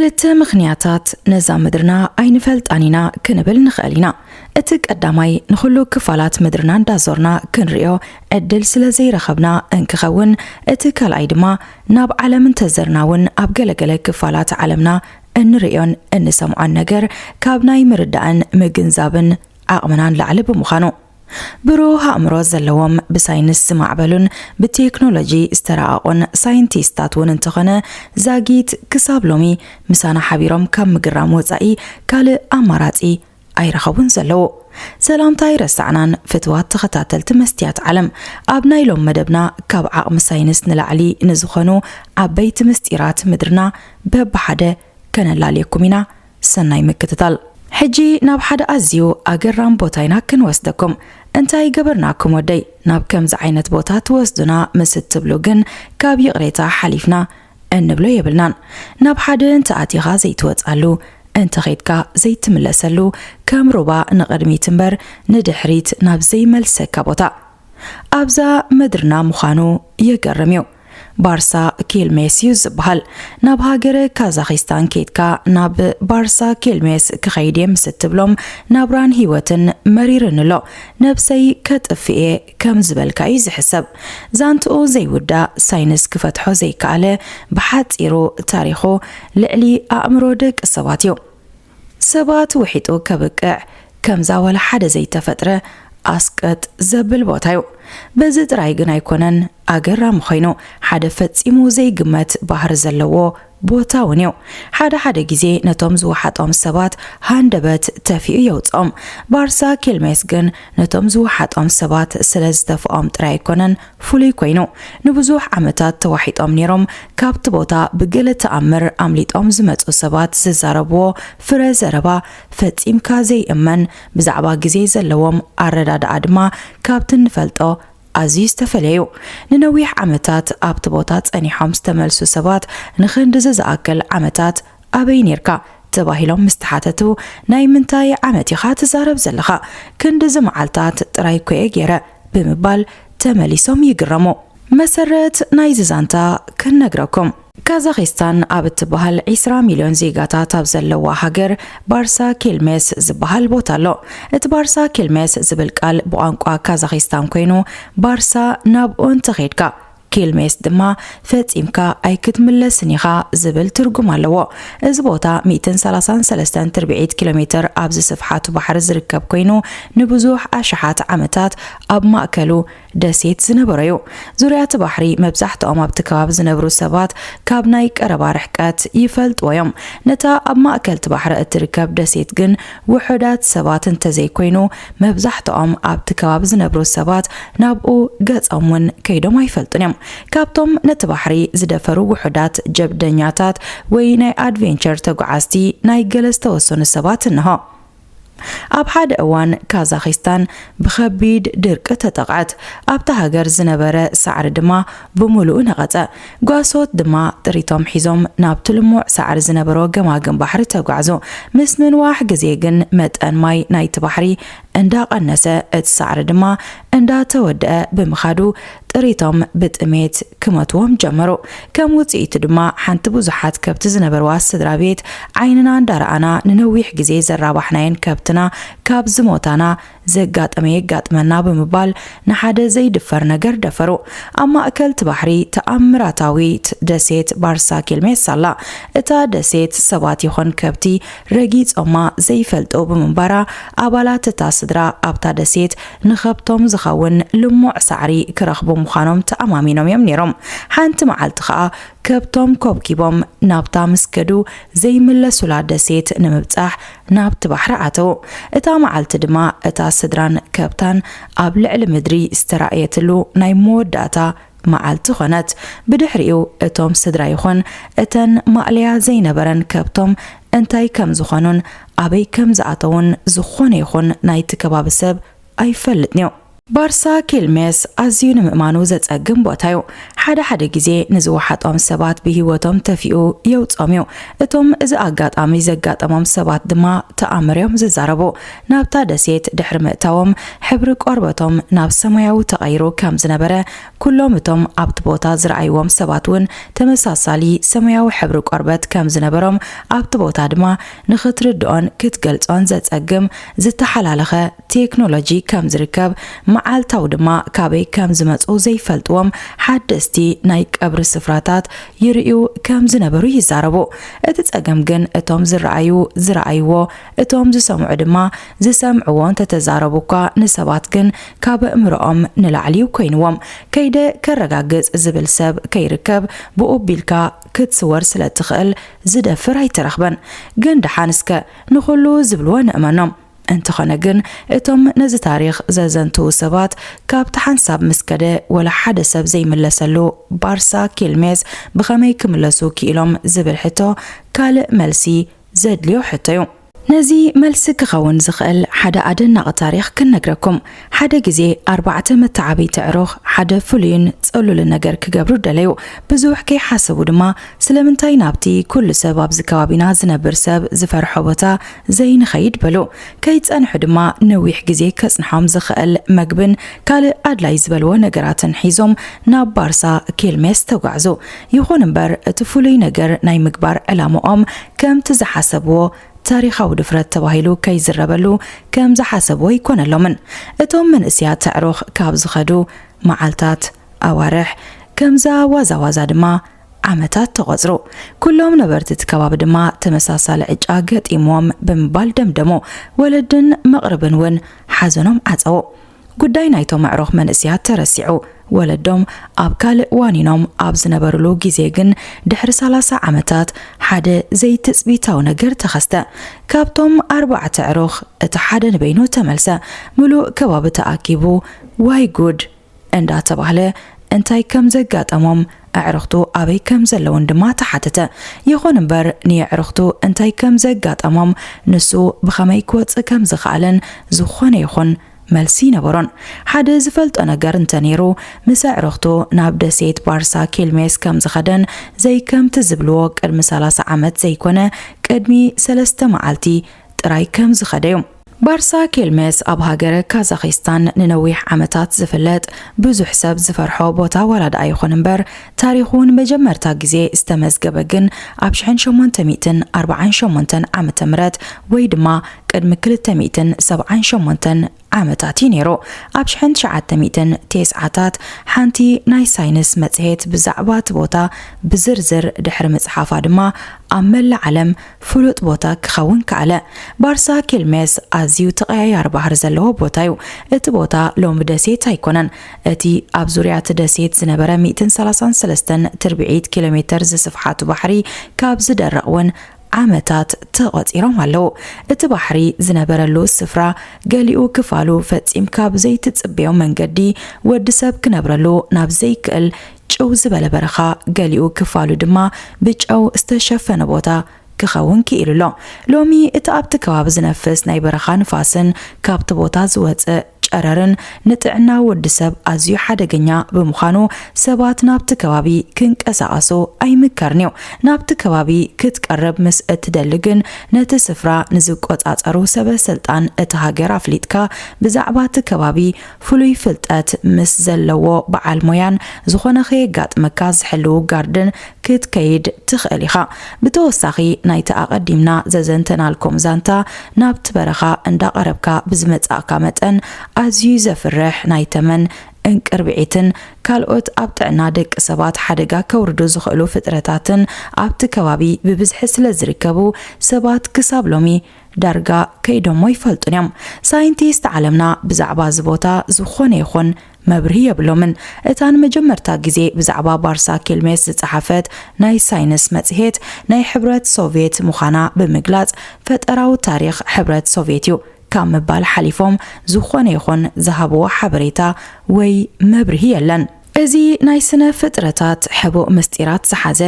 እቲ ምኽንያታት ነዛ ምድርና ኣይንፈልጣን ኢና ክንብል ንኽእል ኢና። እቲ ቀዳማይ፣ ንኹሉ ክፋላት ምድርና እንዳዞርና ክንርእዮ ዕድል ስለ ዘይረኸብና እንክኸውን፣ እቲ ካልኣይ ድማ ናብ ዓለም እንተዘርና እውን ኣብ ገለገለ ክፋላት ዓለምና እንርእዮን እንሰምዖን ነገር ካብ ናይ ምርዳእን ምግንዛብን ዓቕምናን ላዕሊ ብምዃኑ። ብሩህ ኣእምሮ ዘለዎም ብሳይንስ ዝማዕበሉን ብቴክኖሎጂ ዝተራቐቑን ሳይንቲስታት እውን እንተኾነ ዛጊት ክሳብ ሎሚ ምሳና ሓቢሮም ካብ ምግራም ወጻኢ ካልእ ኣማራጺ ኣይረኸቡን ዘለዉ። ሰላምታ ኣይረሳዕናን ፍትዋት ተኸታተልቲ መስትያት ዓለም። ኣብ ናይ ሎም መደብና ካብ ዓቕሚ ሳይንስ ንላዕሊ ንዝኾኑ ዓበይቲ ምስጢራት ምድርና በብሓደ ከነላልየኩም ኢና። ሰናይ ምክትታል። ሕጂ ናብ ሓደ ኣዝዩ ኣገራም ቦታ ኢና ክንወስደኩም። እንታይ ገበርናኩም ወደይ ናብ ከምዚ ዓይነት ቦታ ትወስዱና ምስ እትብሉ ግን ካብ ይቕሬታ ሓሊፍና እንብሎ የብልናን። ናብ ሓደ እንተ ኣቲኻ ዘይትወጻሉ፣ እንተ ኸድካ ዘይትምለሰሉ፣ ከም ሩባ ንቕድሚት እምበር ንድሕሪት ናብ ዘይመልሰካ ቦታ ኣብዛ ምድርና ምዃኑ የገርም እዩ። ባርሳ ኬልሜስ እዩ ዝበሃል። ናብ ሃገረ ካዛኺስታን ኬድካ ናብ ባርሳ ኬልሜስ ክኸይድ እየ ምስ እትብሎም ናብራን ህይወትን መሪርኒ ኣሎ። ነብሰይ ከጥፍእ እየ ከም ዝበልካ እዩ ዝሕሰብ። ዛንትኡ ዘይውዳእ ሳይንስ ክፈትሖ ዘይከኣለ ብሓጺሩ ታሪኹ ልዕሊ ኣእምሮ ደቂ ሰባት እዩ። ሰባት ውሒጡ ከብቅዕ ከምዛ ወላ ሓደ ዘይተፈጥረ ኣስቀጥ ዘብል ቦታ እዩ። በዚ ጥራይ ግን ኣይኮነን ኣገራሚ ኮይኑ ሓደ ፈጺሙ ዘይግመት ባህሪ ዘለዎ ቦታ እውን እዩ። ሓደ ሓደ ግዜ ነቶም ዝወሓጦም ሰባት ሃንደበት ተፊኡ የውፅኦም። ባርሳ ኬልሜስ ግን ነቶም ዝወሓጦም ሰባት ስለ ዝተፍኦም ጥራይ ኣይኮነን ፍሉይ ኮይኑ። ንብዙሕ ዓመታት ተዋሒጦም ነይሮም። ካብቲ ቦታ ብገለ ተኣምር ኣምሊጦም ዝመፁ ሰባት ዝዛረብዎ ፍረ ዘረባ ፈጺምካ ዘይእመን፣ ብዛዕባ ግዜ ዘለዎም ኣረዳድኣ ድማ ካብቲ እንፈልጦ ኣዝዩ ዝተፈለየ እዩ። ንነዊሕ ዓመታት ኣብቲ ቦታ ጸኒሖም ዝተመልሱ ሰባት ንኽንድዚ ዝኣክል ዓመታት ኣበይ ኔርካ? ተባሂሎም ምስ ተሓተቱ፣ ናይ ምንታይ ዓመት ኢኻ ትዛረብ ዘለኻ? ክንድዚ መዓልታት ጥራይ እኮ እየ ገይረ ብምባል ተመሊሶም ይግረሙ። መሰረት ናይዚ ዛንታ ክንነግረኩም። ካዛኺስታን ኣብ እትበሃል ዒስራ ሚልዮን ዜጋታት ኣብ ዘለዋ ሃገር ባርሳ ኬልሜስ ዝበሃል ቦታ ኣሎ። እቲ ባርሳ ኬልሜስ ዝብል ቃል ብቋንቋ ካዛኺስታን ኮይኑ፣ ባርሳ ናብኡ እንተኸድካ፣ ኬልሜስ ድማ ፈጺምካ ኣይክትምለስን ኢኻ ዝብል ትርጉም ኣለዎ። እዚ ቦታ ሚእትን ሰላሳን ሰለስተን ትርብዒት ኪሎ ሜትር ኣብዚ ስፍሓቱ ባሕሪ ዝርከብ ኮይኑ፣ ንብዙሕ ኣሽሓት ዓመታት ኣብ ማእከሉ ደሴት ዝነበረ እዩ። ዙርያ እቲ ባሕሪ መብዛሕትኦም ኣብቲ ከባቢ ዝነብሩ ሰባት ካብ ናይ ቀረባ ርሕቀት ይፈልጥዎ እዮም። ነታ ኣብ ማእከል እቲ ባሕሪ እትርከብ ደሴት ግን ውሑዳት ሰባት እንተዘይኮይኑ፣ መብዛሕትኦም ኣብቲ ከባቢ ዝነብሩ ሰባት ናብኡ ገጾም እውን ከይዶም ኣይፈልጡን እዮም። ካብቶም ነቲ ባሕሪ ዝደፈሩ ውሑዳት ጀብደኛታት ወይ ናይ ኣድቬንቸር ተጓዓዝቲ ናይ ገለ ዝተወሰኑ ሰባት እንሆ። ኣብ ሓደ እዋን ካዛኺስታን ብኸቢድ ድርቂ ተጠቕዐት። ኣብታ ሃገር ዝነበረ ሳዕሪ ድማ ብምሉኡ ነቐጸ። ጓሶት ድማ ጥሪቶም ሒዞም ናብቲ ልሙዕ ሳዕሪ ዝነበሮ ገማግም ባሕሪ ተጓዕዙ። ምስ ምንዋሕ ግዜ ግን መጠን ማይ ናይቲ ባሕሪ እንዳቐነሰ፣ እቲ ሳዕሪ ድማ እንዳተወደአ ብምኻዱ ጥሪቶም ብጥሜት ክመትዎም ጀመሩ። ከም ውጽኢቱ ድማ ሓንቲ ብዙሓት ከብቲ ዝነበርዋ ስድራ ቤት ዓይንና እንዳረኣና ንነዊሕ ግዜ ዘራባሕናየን ከብትና ካብ ዝሞታና ዘጋጠመ የጋጥመና ብምባል ንሓደ ዘይድፈር ነገር ደፈሩ። ኣብ ማእከል እቲ ባሕሪ ተኣምራታዊት ደሴት ባርሳ ኬልሜስ ኣላ። እታ ደሴት ሰባት ይኹን ከብቲ ረጊጾማ ዘይፈልጡ ብምንባራ፣ ኣባላት እታ ስድራ ኣብታ ደሴት ንኸብቶም ዝኸውን ልሙዕ ሳዕሪ ክረኽቡ ምዃኖም ተኣማሚኖም እዮም ነይሮም። ሓንቲ መዓልቲ ኸኣ ከብቶም ኮብኪቦም ናብታ ምስ ከዱ ዘይምለሱላ ደሴት ንምብጻሕ ናብቲ ባሕሪ ኣተዉ። እታ መዓልቲ ድማ እታ ስድራን ከብታን ኣብ ልዕሊ ምድሪ ዝተራእየትሉ ናይ መወዳእታ መዓልቲ ኾነት። ብድሕሪኡ እቶም ስድራ ይኹን እተን ማእለያ ዘይነበረን ከብቶም እንታይ ከም ዝኾኑን ኣበይ ከም ዝኣተዉን ዝኾነ ይኹን ናይቲ ከባቢ ሰብ ኣይፈልጥን እዩ። ባርሳ ኬልሜስ ኣዝዩ ንምእማኑ ዘጸግም ቦታ እዩ። ሓደ ሓደ ግዜ ንዝወሓጦም ሰባት ብህይወቶም ተፊኡ የውጾም እዩ። እቶም እዚ ኣጋጣሚ ዘጋጠሞም ሰባት ድማ ተኣምር እዮም ዝዛረቡ። ናብታ ደሴት ድሕሪ ምእታዎም ሕብሪ ቆርበቶም ናብ ሰማያዊ ተቐይሩ ከም ዝነበረ፣ ኩሎም እቶም ኣብቲ ቦታ ዝረኣይዎም ሰባት እውን ተመሳሳሊ ሰማያዊ ሕብሪ ቆርበት ከም ዝነበሮም፣ ኣብቲ ቦታ ድማ ንኽትርድኦን ክትገልጾን ዘጸግም ዝተሓላለኸ ቴክኖሎጂ ከም ዝርከብ፣ መዓልታዊ ድማ ካበይ ከም ዝመጹ ዘይፈልጥዎም ሓደስቲ ናይ ቀብሪ ስፍራታት ይርእዩ ከም ዝነበሩ ይዛረቡ። እቲ ጸገም ግን እቶም ዝረኣዩ ዝረኣይዎ፣ እቶም ዝሰምዑ ድማ ዝሰምዕዎ እንተተዛረቡ እኳ ንሰባት ግን ካብ ኣእምሮኦም ንላዕሊ እዩ ኮይንዎም። ከይደ ከረጋግጽ ዝብል ሰብ ከይርከብ ብኡ ቢልካ ክትስወር ስለ እትኽእል ዝደፍር ኣይተረኽበን። ግን ደሓን እስከ ንኹሉ ዝብልዎ ንእመኖም። እንተኾነ ግን እቶም ነዚ ታሪኽ ዘዘንትዉ ሰባት ካብቲ ሓንሳብ ምስ ከደ ወላ ሓደ ሰብ ዘይምለሰሉ ባርሳ ኪልሜስ ብኸመይ ክምለሱ ክኢሎም ዝብል ሕቶ ካልእ መልሲ ዘድልዮ ሕቶ እዩ። ነዚ መልሲ ክኸውን ዝኽእል ሓደ ኣደናቒ ታሪኽ ክንነግረኩም። ሓደ ግዜ ኣርባዕተ መተዓብይቲ ኣዕሩኽ ሓደ ፍሉይን ጸሉልን ነገር ክገብሩ ደለዩ። ብዙሕ ከይሓሰቡ ድማ ስለምንታይ ናብቲ ኩሉ ሰብ ኣብዚ ከባቢና ዝነብር ሰብ ዝፈርሖ ቦታ ዘይንኸይድ በሉ። ከይጸንሑ ድማ ነዊሕ ግዜ ከጽንሖም ዝኽእል መግብን ካልእ ኣድላይ ዝበልዎ ነገራትን ሒዞም ናብ ባርሳ ኬልሜስ ተጓዕዙ። ይኹን እምበር እቲ ፍሉይ ነገር ናይ ምግባር ዕላምኦም ከምቲ ዝሓሰብዎ ታሪኻዊ ድፍረት ተባሂሉ ከይዝረበሉ ከም ዝሓሰብዎ ኣይኮነሎምን። እቶም መንእስያት ኣዕሩኽ ካብ ዝኸዱ መዓልታት፣ ኣዋርሕ፣ ከምዛ ዋዛ ዋዛ ድማ ዓመታት ተቖጽሩ። ኩሎም ነበርቲ እቲ ከባቢ ድማ ተመሳሳሊ ዕጫ ገጢምዎም ብምባል ደምደሙ። ወለድን መቕርብን እውን ሓዘኖም ዓጸዉ። ጉዳይ ናይቶም ኣዕሩኽ መንእስያት ተረሲዑ። ወለዶም ኣብ ካልእ ዋኒኖም ኣብ ዝነበሩሉ ግዜ ግን ድሕሪ ሰላሳ ዓመታት ሓደ ዘይትጽቢታዊ ነገር ተኸስተ። ካብቶም ኣርባዕተ ኣዕሩኽ እቲ ሓደ ንበይኑ ተመልሰ። ምሉእ ከባቢ ተኣኪቡ ዋይ ጉድ እንዳተባህለ እንታይ ከም ዘጋጠሞም ኣዕሩኽቱ ኣበይ ከም ዘለውን ድማ ተሓተተ። ይኹን እምበር ንየዕሩኽቱ እንታይ ከም ዘጋጠሞም ንሱ ብኸመይ ክወጽእ ከም ዝኸኣለን ዝኾነ ይኹን መልሲ ይነበሮን። ሓደ ዝፈልጦ ነገር እንተነይሩ ምስ ኣዕሩኽቱ ናብ ደሴት ባርሳ ኬልሜስ ከም ዝኸደን ዘይከምቲ ዝብልዎ ቅድሚ ሰላሳ ዓመት ዘይኮነ ቅድሚ ሰለስተ መዓልቲ ጥራይ ከም ዝኸደ እዩ። ባርሳ ኬልሜስ ኣብ ሃገረ ካዛኺስታን ንነዊሕ ዓመታት ዝፍለጥ ብዙሕ ሰብ ዝፈርሖ ቦታ ዋላ ደኣ ይኹን እምበር ታሪኹ ንመጀመርታ ግዜ ዝተመዝገበ ግን ኣብ ሽሕን ሸሞንተ ሚእትን ኣርባዓን ሸሞንተን ዓመተ ምህረት ወይ ድማ ቅድሚ ክልተ ሚእትን ሰብዓን ሸሞንተን ዓመታት እዩ ነይሩ። ኣብ ሽሕን ትሽዓተ ሚእትን ተስዓታት ሓንቲ ናይ ሳይንስ መጽሔት ብዛዕባ እቲ ቦታ ብዝርዝር ድሕሪ ምጽሓፋ ድማ ኣብ መላእ ዓለም ፍሉጥ ቦታ ክኸውን ከኣለ። ባርሳ ኬልሜስ ኣዝዩ ተቐያያሪ ባህሪ ዘለዎ ቦታ እዩ። እቲ ቦታ ሎሚ ደሴት ኣይኮነን። እቲ ኣብ ዙርያ እቲ ደሴት ዝነበረ ሚእትን ሰላሳን ሰለስተን ትርብዒት ኪሎ ሜተር ዝስፍሓቱ ባሕሪ ካብ ዝደርቕ እውን ዓመታት ተቖጺሮም ኣለዉ። እቲ ባሕሪ ዝነበረሉ ስፍራ ገሊኡ ክፋሉ ፈጺምካ ብዘይትጽበዮ መንገዲ ወዲ ሰብ ክነብረሉ ናብ ዘይክእል ጭው ዝበለ በረኻ፣ ገሊኡ ክፋሉ ድማ ብጨው ዝተሸፈነ ቦታ ክኸውን ክኢሉ ኣሎ። ሎሚ እቲ ኣብቲ ከባቢ ዝነፍስ ናይ በረኻ ንፋስን ካብቲ ቦታ ዝወጽእ ጨረርን ንጥዕና ወዲ ሰብ ኣዝዩ ሓደገኛ ብምዃኑ ሰባት ናብቲ ከባቢ ክንቀሳቐሱ ኣይምከርን እዩ። ናብቲ ከባቢ ክትቀርብ ምስ እትደሊ ግን ነቲ ስፍራ ንዝቆጻጸሩ ሰበ ስልጣን እቲ ሃገር ኣፍሊጥካ ብዛዕባ እቲ ከባቢ ፍሉይ ፍልጠት ምስ ዘለዎ በዓል ሞያን ዝኾነ ከየጋጥመካ ዝሕልዉ ጋርድን ክትከይድ ትኽእል ኢኻ። ብተወሳኺ ናይቲ ኣቐዲምና ዘዘንተናልኩም ዛንታ ናብቲ በረኻ እንዳቐረብካ ብዝመጻእካ መጠን ኣዝዩ ዘፍርሕ ናይ ተመን እንቅርብዒትን ካልኦት ኣብ ጥዕና ደቂ ሰባት ሓደጋ ከውርዱ ዝኽእሉ ፍጥረታትን ኣብቲ ከባቢ ብብዝሒ ስለ ዝርከቡ ሰባት ክሳብ ሎሚ ዳርጋ ከይዶሞ ይፈልጡን እዮም። ሳይንቲስት ዓለምና ብዛዕባ እዚ ቦታ ዝኾነ ይኹን መብርሂ የብሎምን። እታ ንመጀመርታ ግዜ ብዛዕባ ባርሳ ኬልሜስ ዝጸሓፈት ናይ ሳይንስ መጽሔት ናይ ሕብረት ሶቭየት ምዃና ብምግላጽ ፈጠራዊ ታሪኽ ሕብረት ሶቭየት እዩ ካብ ምባል ሓሊፎም ዝኾነ ይኹን ዝሃብዎ ሓበሬታ ወይ መብርሂ የለን። እዚ ናይ ስነ ፍጥረታት ሕቡእ ምስጢራት ዝሓዘ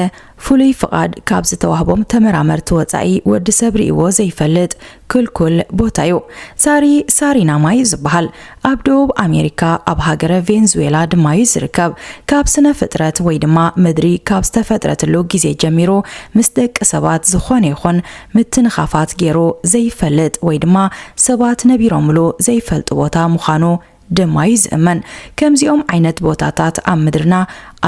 ፍሉይ ፍቓድ ካብ ዝተዋህቦም ተመራመርቲ ወጻኢ ወዲ ሰብ ርእይዎ ዘይፈልጥ ክልኩል ቦታ እዩ። ሳሪ ሳሪናማ እዩ ዝበሃል። ኣብ ደቡብ ኣሜሪካ ኣብ ሃገረ ቬንዙዌላ ድማ እዩ ዝርከብ። ካብ ስነ ፍጥረት ወይ ድማ ምድሪ ካብ ዝተፈጥረትሉ ግዜ ጀሚሩ ምስ ደቂ ሰባት ዝኾነ ይኹን ምትንኻፋት ገይሩ ዘይፈልጥ ወይ ድማ ሰባት ነቢሮምሉ ዘይፈልጡ ቦታ ምዃኑ ድማ እዩ ዝእመን። ከምዚኦም ዓይነት ቦታታት ኣብ ምድርና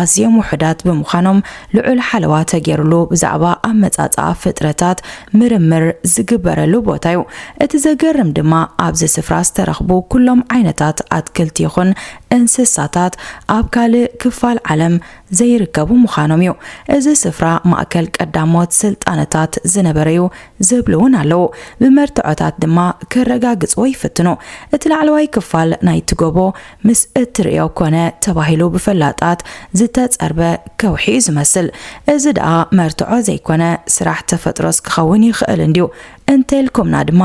ኣዝዮም ውሑዳት ብምዃኖም ልዑል ሓለዋ ተገይሩሉ ብዛዕባ ኣመጻጽኣ ፍጥረታት ምርምር ዝግበረሉ ቦታ እዩ። እቲ ዘገርም ድማ ኣብዚ ስፍራ ዝተረኽቡ ኩሎም ዓይነታት ኣትክልቲ ይኹን እንስሳታት ኣብ ካልእ ክፋል ዓለም ዘይርከቡ ምዃኖም እዩ። እዚ ስፍራ ማእከል ቀዳሞት ስልጣነታት ዝነበረ እዩ ዝብሉ እውን ኣለዉ። ብመርትዖታት ድማ ከረጋግጽዎ ይፍትኑ። እቲ ላዕለዋይ ክፋል ናይቲ ጎቦ ምስ እትርእዮ ኮነ ተባሂሉ ብፈላጣት ዝተጸርበ ከውሒ እዩ ዝመስል። እዚ ደኣ መርትዖ ዘይኮነ ስራሕ ተፈጥሮስ ክኸውን ይኽእል እንድዩ እንተልኩምና ድማ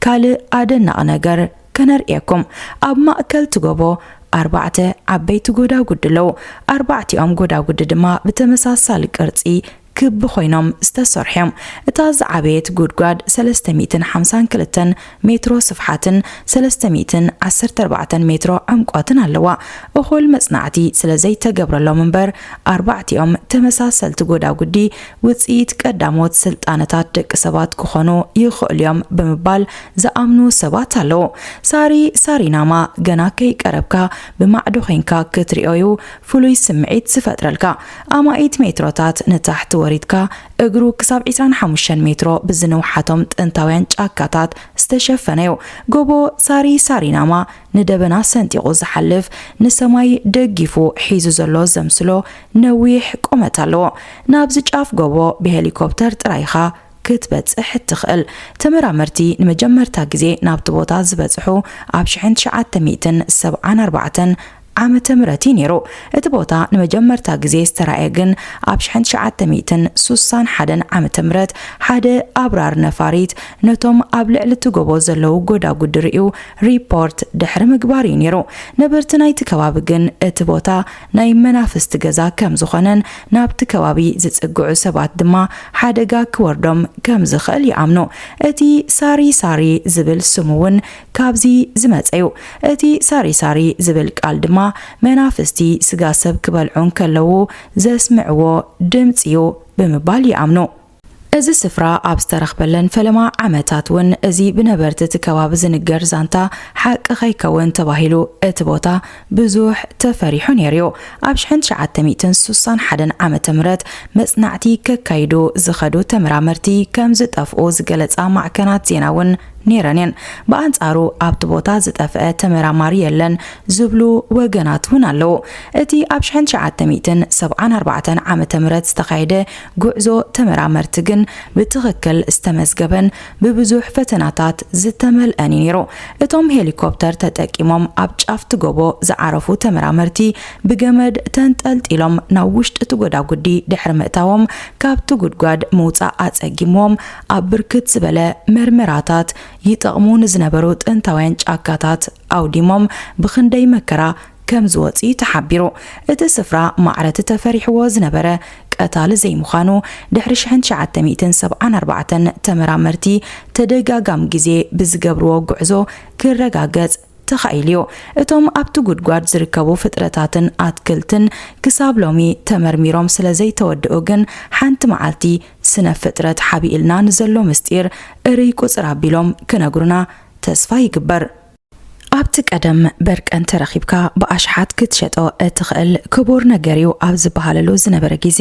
ካልእ ኣደናቒ ነገር ከነርእየኩም። ኣብ ማእከል እቲ ጎቦ ኣርባዕተ ዓበይቲ ጎዳጉዲ ኣለዉ። ኣርባዕቲኦም ጎዳጉዲ ድማ ብተመሳሳሊ ቅርጺ ክቢ ኮይኖም ዝተሰርሑ እዮም። እታ ዝዓበየት ጉድጓድ ሰለስተ ሚእትን ሓምሳን ክልተን ሜትሮ ስፍሓትን ሰለስተ ሚእትን ዓሰርተ ኣርባዕተን ሜትሮ ዕምቆትን ኣለዋ። እኹል መጽናዕቲ ስለ ዘይተገብረሎም እምበር፣ ኣርባዕቲኦም ተመሳሰልቲ ጎዳጉዲ ውጽኢት ቀዳሞት ስልጣነታት ደቂ ሰባት ክኾኑ ይኽእሉ እዮም ብምባል ዝኣምኑ ሰባት ኣለዉ። ሳሪ ሳሪናማ ገና ከይቀረብካ ብማዕዶ ኮይንካ ክትርእዮ እዩ ፍሉይ ስምዒት ዝፈጥረልካ። ኣማኢት ሜትሮታት ንታሕቲ ወሪድካ እግሩ ክሳብ ዕስራን ሓሙሽተን ሜትሮ ብዝንውሓቶም ጥንታውያን ጫካታት ዝተሸፈነ እዩ። ጎቦ ሳሪ ሳሪናማ ንደበና ሰንጢቑ ዝሓልፍ፣ ንሰማይ ደጊፉ ሒዙ ዘሎ ዘምስሎ ነዊሕ ቁመት ኣለዎ። ናብዚ ጫፍ ጎቦ ብሄሊኮፕተር ጥራይ ኢኻ ክትበጽሕ እትኽእል። ተመራመርቲ ንመጀመርታ ግዜ ናብቲ ቦታ ዝበጽሑ ኣብ ሽሕን ትሽዓተ ሚእትን ሰብዓን ኣርባዕተን ዓመተ ምህረት እዩ ነይሩ። እቲ ቦታ ንመጀመርታ ግዜ ዝተራእየ ግን ኣብ ሽሕን ትሽዓተ ሚእትን ሱሳን ሓደን ዓመተ ምህረት ሓደ ኣብራር ነፋሪት ነቶም ኣብ ልዕሊ እቲ ጎቦ ዘለዉ ጎዳጉዲ ርእዩ ሪፖርት ድሕሪ ምግባር እዩ ነይሩ። ነበርቲ ናይቲ ከባቢ ግን እቲ ቦታ ናይ መናፍስቲ ገዛ ከም ዝኾነን ናብቲ ከባቢ ዝጽግዑ ሰባት ድማ ሓደጋ ክወርዶም ከም ዝኽእል ይኣምኑ። እቲ ሳሪ ሳሪ ዝብል ስሙ እውን ካብዚ ዝመጸ እዩ። እቲ ሳሪ ሳሪ ዝብል ቃል ድማ መናፍስቲ ስጋ ሰብ ክበልዑ እንከለዉ ዘስምዕዎ ድምጺ እዩ ብምባል ይኣምኑ። እዚ ስፍራ ኣብ ዝተረኽበለን ፈለማ ዓመታት እውን እዚ ብነበርቲ እቲ ከባቢ ዝንገር ዛንታ ሓቂ ከይከውን ተባሂሉ እቲ ቦታ ብዙሕ ተፈሪሑ ነይሩ እዩ። ኣብ ሽሕን ትሽዓተ ሚእትን ሱሳን ሓደን ዓመተ ምህረት መጽናዕቲ ከካይዱ ዝኸዱ ተመራመርቲ ከም ዝጠፍኡ ዝገለጻ ማዕከናት ዜና እውን ነይረን እየን። ብኣንጻሩ ኣብቲ ቦታ ዝጠፍአ ተመራማሪ የለን ዝብሉ ወገናት እውን ኣለዉ። እቲ ኣብ ሽሕን ትሽዓተ ሚእትን ሰብዓን ኣርባዕተን ዓመተ ምህረት ዝተኻየደ ጉዕዞ ተመራመርቲ ግን ብትኽክል ዝተመዝገበን ብብዙሕ ፈተናታት ዝተመልአን እዩ ነይሩ። እቶም ሄሊኮፕተር ተጠቂሞም ኣብ ጫፍቲ ጎቦ ዝዓረፉ ተመራመርቲ ብገመድ ተንጠልጢሎም ናብ ውሽጢ እቲ ጎዳጉዲ ድሕሪ ምእታዎም ካብቲ ጉድጓድ ምውጻእ ኣጸጊምዎም ኣብ ብርክት ዝበለ መርመራታት ይጠቕሙ ንዝነበሩ ጥንታውያን ጫካታት ኣውዲሞም ብኽንደይ መከራ ከም ዝወጽእ እዩ ተሓቢሩ። እቲ ስፍራ ማዕረ እቲ ተፈሪሕዎ ዝነበረ ቀታሊ ዘይምዃኑ ድሕሪ ሽሕን ትሽዓተ ሚእትን ሰብዓን ኣርባዕተን ተመራመርቲ ተደጋጋሚ ግዜ ብዝገብርዎ ጉዕዞ ክረጋገጽ ተኻኢሉ እዩ። እቶም ኣብቲ ጉድጓድ ዝርከቡ ፍጥረታትን ኣትክልትን ክሳብ ሎሚ ተመርሚሮም ስለ ዘይተወድኡ ግን ሓንቲ መዓልቲ ስነ ፍጥረት ሓቢእልና ንዘሎ ምስጢር እርይ ቁጽር ኣቢሎም ክነግሩና ተስፋ ይግበር። ኣብቲ ቀደም በርቀ እንተረኺብካ ብኣሽሓት ክትሸጦ እትኽእል ክቡር ነገር እዩ ኣብ ዝበሃለሉ ዝነበረ ግዜ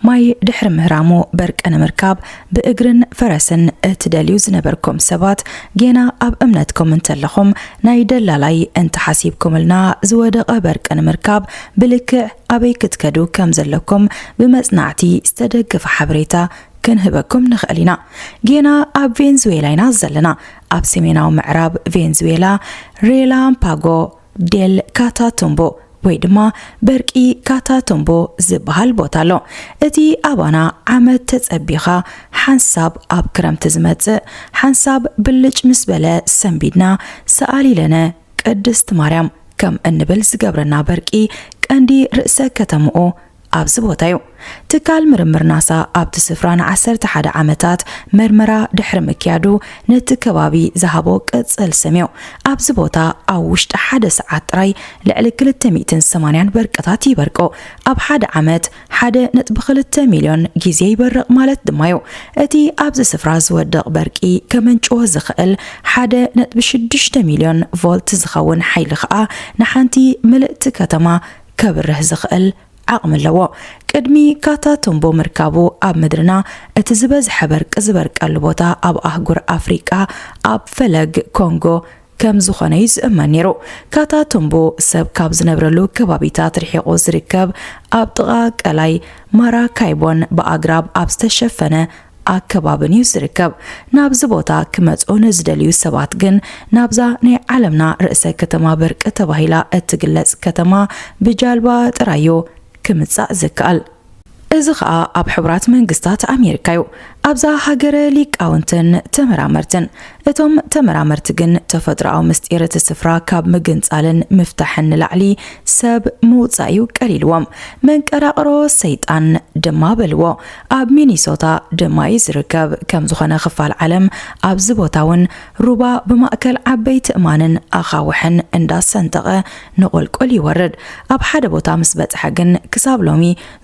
ማይ ድሕሪ ምህራሙ በርቀ ንምርካብ ብእግርን ፈረስን እትደልዩ ዝነበርኩም ሰባት ጌና ኣብ እምነትኩም እንተለኹም ናይ ደላላይ እንተሓሲብኩምልና ዝወደቐ በርቀ ንምርካብ ብልክዕ ኣበይ ክትከዱ ከም ዘለኩም ብመጽናዕቲ ዝተደገፈ ሓበሬታ ክንህበኩም ንኽእል ኢና። ጌና ኣብ ቬንዙዌላ ኢና ዘለና። ኣብ ሰሜናዊ ምዕራብ ቬንዙዌላ ሬላምፓጎ ዴል ካታቱምቦ ወይ ድማ በርቂ ካታቱምቦ ዝበሃል ቦታ ኣሎ። እቲ ኣባና ዓመት ተጸቢኻ ሓንሳብ ኣብ ክረምቲ ዝመጽእ ሓንሳብ ብልጭ ምስ በለ ሰንቢድና ሰኣሊለነ ቅድስት ማርያም ከም እንብል ዝገብረና በርቂ ቀንዲ ርእሰ ከተምኡ ኣብዚ ቦታ እዩ። ትካል ምርምር ናሳ ኣብቲ ስፍራ ንዓሰርተ ሓደ ዓመታት መርመራ ድሕሪ ምክያዱ፣ ነቲ ከባቢ ዝሃቦ ቅጽል ስም እዩ። ኣብዚ ቦታ ኣብ ውሽጢ ሓደ ሰዓት ጥራይ ልዕሊ ክልተ ሚእትን ሰማንያን በርቅታት ይበርቁ። ኣብ ሓደ ዓመት ሓደ ነጥቢ ክልተ ሚልዮን ግዜ ይበርቕ ማለት ድማ እዩ። እቲ ኣብዚ ስፍራ ዝወድቕ በርቂ ከመንጭዎ ዝኽእል ሓደ ነጥቢ ሽዱሽተ ሚልዮን ቮልት ዝኸውን ሓይሊ ኸኣ ንሓንቲ ምልእቲ ከተማ ከብርህ ዝኽእል ዓቕሚ ኣለዎ። ቅድሚ ካታቱምቦ ምርካቡ ኣብ ምድርና እቲ ዝበዝሐ በርቂ ዝበርቀሉ ቦታ ኣብ ኣህጉር ኣፍሪቃ ኣብ ፈለግ ኮንጎ ከም ዝኾነ እዩ ዝእመን ነይሩ። ካታቱምቦ ሰብ ካብ ዝነብረሉ ከባቢታት ርሒቑ ዝርከብ ኣብ ጥቓ ቀላይ ማራካይቦን ብኣግራብ ኣብ ዝተሸፈነ ኣከባብን እዩ ዝርከብ። ናብዚ ቦታ ክመጹ ንዝደልዩ ሰባት ግን ናብዛ ናይ ዓለምና ርእሰ ከተማ በርቂ ተባሂላ እትግለጽ ከተማ ብጃልባ ጥራይ እዩ ክምጻእ ዝከኣል። እዚ ኸኣ ኣብ ሕቡራት መንግስታት ኣሜሪካ እዩ። ኣብዛ ሃገረ ሊቃውንትን ተመራመርትን። እቶም ተመራመርቲ ግን ተፈጥሮኣዊ ምስጢር እቲ ስፍራ ካብ ምግንጻልን ምፍታሕን ንላዕሊ ሰብ ምውጻእ እዩ ቀሊልዎም። መንቀራቕሮ ሰይጣን ድማ በልዎ። ኣብ ሚኒሶታ ድማ እዩ ዝርከብ። ከም ዝኾነ ክፋል ዓለም ኣብዚ ቦታ እውን ሩባ ብማእከል ዓበይቲ እማንን ኣኻውሕን እንዳሰንጠቐ ንቑልቁል ይወርድ። ኣብ ሓደ ቦታ ምስ በጽሐ ግን ክሳብ ሎሚ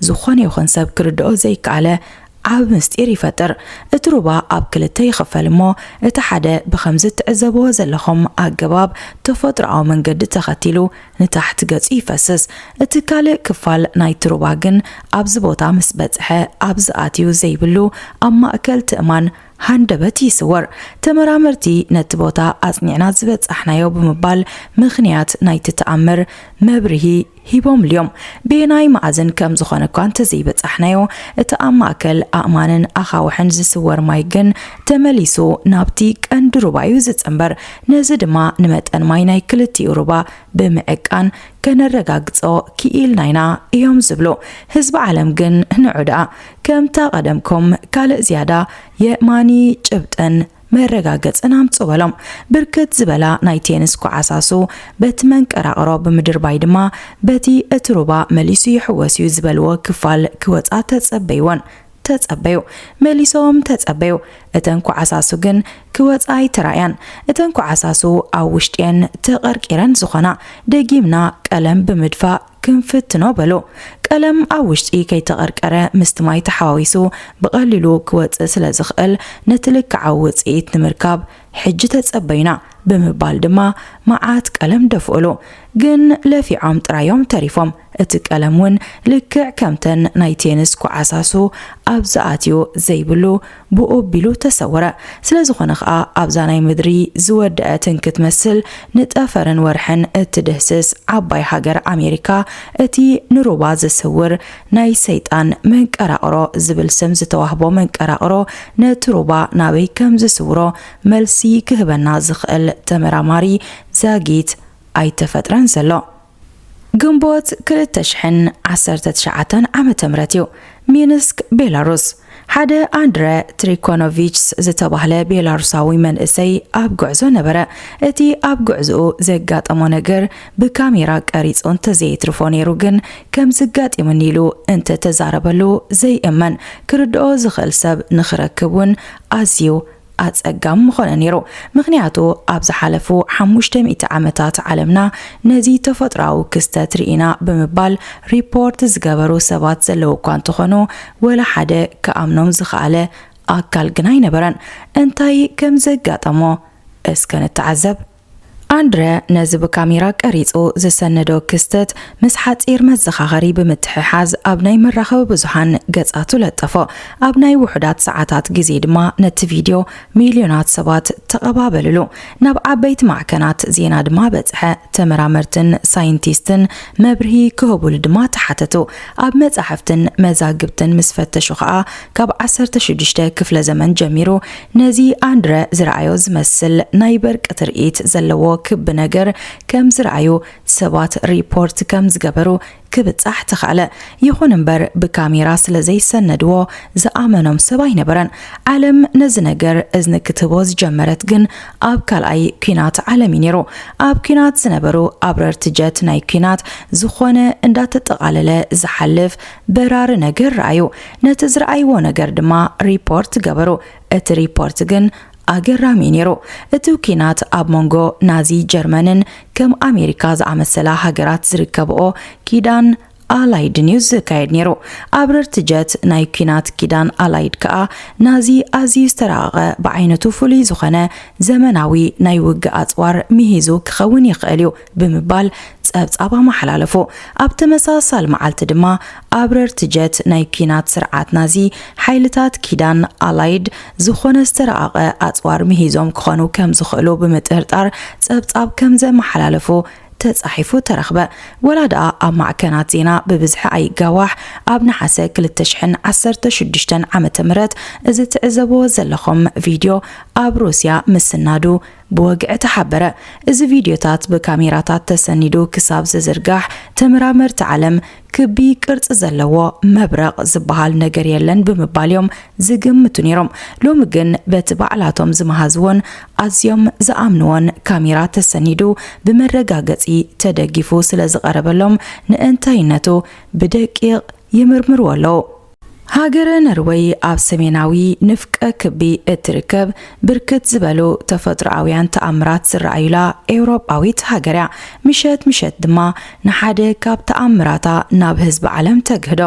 ዝኾነ ይኹን ሰብ ክርድኦ ዘይከኣለ ዓቢ ምስጢር ይፈጥር። እቲ ሩባ ኣብ ክልተ ይኽፈል እሞ፣ እቲ ሓደ ብኸምዚ እትዕዘብዎ ዘለኹም ኣገባብ ተፈጥሮኣዊ መንገዲ ተኸቲሉ ንታሕቲ ገጹ ይፈስስ። እቲ ካልእ ክፋል ናይቲ ሩባ ግን ኣብዚ ቦታ ምስ በጽሐ ኣብዚ ኣትዩ ዘይብሉ ኣብ ማእከል ትእማን ሃንደበት ይስወር። ተመራመርቲ ነቲ ቦታ ኣጽኒዕና ዝበጻሕናዮ ብምባል ምኽንያት ናይቲ ተኣምር መብርሂ ሂቦምሉ እዮም። በየናይ መኣዝን ከም ዝኾነ እኳ እንተዘይበጻሕናዮ፣ እቲ ኣብ ማእከል ኣእማንን ኣኻውሕን ዝስወር ማይ ግን ተመሊሱ ናብቲ ቀንዲ ሩባ እዩ ዝጽንበር። ነዚ ድማ ንመጠን ማይ ናይ ክልቲኡ ሩባ ብምዕቃን ከነረጋግጾ ክኢልና ኢና እዮም ዝብሉ። ህዝቢ ዓለም ግን ንዑ ደኣ፣ ከምታ ቀደምኩም ካልእ ዝያዳ የእማኒ ጭብጥን መረጋገጽን ኣምጽኡ በሎም። ብርክት ዝበላ ናይ ቴንስ ኮዓሳሱ በቲ መንቀራቕሮ ብምድርባይ ድማ በቲ እቲ ሩባ መሊሱ ይሕወስ እዩ ዝበልዎ ክፋል ክወጻ ተጸበይወን። ተጸበዩ። መሊሶም ተጸበዩ። እተን ኮዓሳሱ ግን ክወጻ ኣይተራእያን። እተን ኮዓሳሱ ኣብ ውሽጢየን ተቐርቂረን ዝኾና። ደጊምና ቀለም ብምድፋእ ክንፍትኖ በሉ። ቀለም ኣብ ውሽጢ ከይተቐርቀረ ምስቲ ማይ ተሓዋዊሱ ብቐሊሉ ክወጽእ ስለ ዝኽእል ነቲ ልክዓዊ ውጽኢት ንምርካብ ሕጂ ተጸበዩና ብምባል ድማ መዓት ቀለም ደፍኡሉ። ግን ለፊዖም ጥራዮም ተሪፎም። እቲ ቀለም እውን ልክዕ ከምተን ናይ ቴንስ ኮዓሳሱ ኣብ ዝኣትዩ ዘይብሉ ብኡ ኣቢሉ ተሰወረ። ስለ ዝኾነ ኸኣ ኣብዛ ናይ ምድሪ ዝወደአትን ክትመስል ንጠፈርን ወርሕን እትድህስስ ዓባይ ሃገር ኣሜሪካ እቲ ንሩባ ዝስውር ናይ ሰይጣን መንቀራቕሮ ዝብል ስም ዝተዋህቦ መንቀራቕሮ ነቲ ሩባ ናበይ ከም ዝስውሮ መልሲ ክህበና ዝኽእል ተመራማሪ ዛጊት ኣይተፈጥረን ዘሎ። ግንቦት ክልተ ሽሕን ዓሰርተ ትሽዓተን ዓመተ ምህረት እዩ። ሚንስክ፣ ቤላሩስ። ሓደ ኣንድረ ትሪኮኖቪችስ ዝተባህለ ቤላሩሳዊ መንእሰይ ኣብ ጉዕዞ ነበረ። እቲ ኣብ ጉዕዞኡ ዘጋጠሞ ነገር ብካሜራ ቀሪጹ እንተዘየትርፎ ነይሩ ግን፣ ከም ዘጋጢሙኒ ኢሉ እንተተዛረበሉ ዘይእመን፣ ክርድኦ ዝኽእል ሰብ ንኽረክብ እውን ኣዝዩ ኣጸጋሚ ምኾነ ነይሩ። ምኽንያቱ፣ ኣብ ዝሓለፉ ሓሙሽተ ሚእቲ ዓመታት ዓለምና ነዚ ተፈጥሮኣዊ ክስተት ርኢና ብምባል ሪፖርት ዝገበሩ ሰባት ዘለዉ እኳ እንተኾኑ፣ ወላ ሓደ ክኣምኖም ዝኸኣለ ኣካል ግን ኣይነበረን። እንታይ ከም ዘጋጠሞ እስከ ንተዓዘብ። ኣንድረ ነዚ ብካሜራ ቀሪጹ ዝሰነዶ ክስተት ምስ ሓጺር መዘኻኸሪ ብምትሕሓዝ ኣብ ናይ መራኸቢ ብዙሃን ገጻቱ ለጠፎ። ኣብ ናይ ውሑዳት ሰዓታት ግዜ ድማ ነቲ ቪድዮ ሚልዮናት ሰባት ተቐባበልሉ። ናብ ዓበይቲ ማዕከናት ዜና ድማ በጽሐ። ተመራመርትን ሳይንቲስትን መብርሂ ክህቡሉ ድማ ተሓተቱ። ኣብ መጻሕፍትን መዛግብትን ምስ ፈተሹ ኸኣ ካብ ዓሰርተ ሽዱሽተ ክፍለ ዘመን ጀሚሩ ነዚ ኣንድረ ዝረኣዮ ዝመስል ናይ በርቂ ትርኢት ዘለዎ ክቢ ነገር ከም ዝረኣዩ ሰባት ሪፖርት ከም ዝገበሩ ክብጻሕ ተኻእለ። ይኹን እምበር ብካሜራ ስለ ዘይሰነድዎ ዝኣመኖም ሰብ ኣይነበረን። ዓለም ነዚ ነገር እዝኒ ክትህቦ ዝጀመረት ግን ኣብ ካልኣይ ኲናት ዓለም እዩ ነይሩ። ኣብ ኲናት ዝነበሩ ኣብረርቲ ጀት ናይ ኲናት ዝኾነ እንዳተጠቓለለ ዝሓልፍ በራሪ ነገር ረኣዩ። ነቲ ዝረኣይዎ ነገር ድማ ሪፖርት ገበሩ። እቲ ሪፖርት ግን ኣገራሚ እዩ ነይሩ። እቲ ኲናት ኣብ መንጎ ናዚ ጀርመንን ከም ኣሜሪካ ዝኣመሰላ ሃገራት ዝርከብኦ ኪዳን ኣላይድን እዩ ዝካየድ ነይሩ። ኣብረርቲ ጀት ናይ ኲናት ኪዳን ኣላይድ ከኣ ናዚ ኣዝዩ ዝተራቐቐ ብዓይነቱ ፍሉይ ዝኾነ ዘመናዊ ናይ ውግእ ኣጽዋር ምሂዙ ክኸውን ይኽእል እዩ ብምባል ጸብጻብ ኣመሓላለፉ። ኣብ ተመሳሳሊ መዓልቲ ድማ ኣብረርቲ ጀት ናይ ኲናት ስርዓት ናዚ ሓይልታት ኪዳን ኣላይድ ዝኾነ ዝተራቐቐ ኣጽዋር ምሂዞም ክኾኑ ከም ዝኽእሉ ብምጥርጣር ጸብጻብ ከም ዘመሓላለፉ ተጻሒፉ ተረኽበ። ወላ ደኣ ኣብ ማዕከናት ዜና ብብዝሒ ኣይጋዋሕ፣ ኣብ ነሓሰ ክልተ ሽሕን ዓሰርተ ሽዱሽተን ዓመተ ምህረት እዚ ትዕዘብዎ ዘለኹም ቪድዮ ኣብ ሩስያ ምስናዱ ብወግዒ ተሓበረ። እዚ ቪድዮታት ብካሜራታት ተሰኒዱ ክሳብ ዝዝርጋሕ፣ ተመራመርቲ ዓለም ክቢ ቅርጺ ዘለዎ መብረቕ ዝበሃል ነገር የለን ብምባል እዮም ዝግምቱ ነይሮም። ሎሚ ግን በቲ ባዕላቶም ዝመሃዝዎን ኣዝዮም ዝኣምንዎን ካሜራ ተሰኒዱ ብመረጋገጺ ተደጊፉ ስለ ዝቐረበሎም ንእንታይነቱ ብደቂቕ ይምርምርዎ ኣለዉ። ሃገረ ነርወይ ኣብ ሰሜናዊ ንፍቀ ክቢ እትርከብ ብርክት ዝበሉ ተፈጥሮኣውያን ተኣምራት ዝረኣዩላ ኤውሮጳዊት ሃገር እያ። ምሸት ምሸት ድማ ንሓደ ካብ ተኣምራታ ናብ ህዝቢ ዓለም ተግህዶ።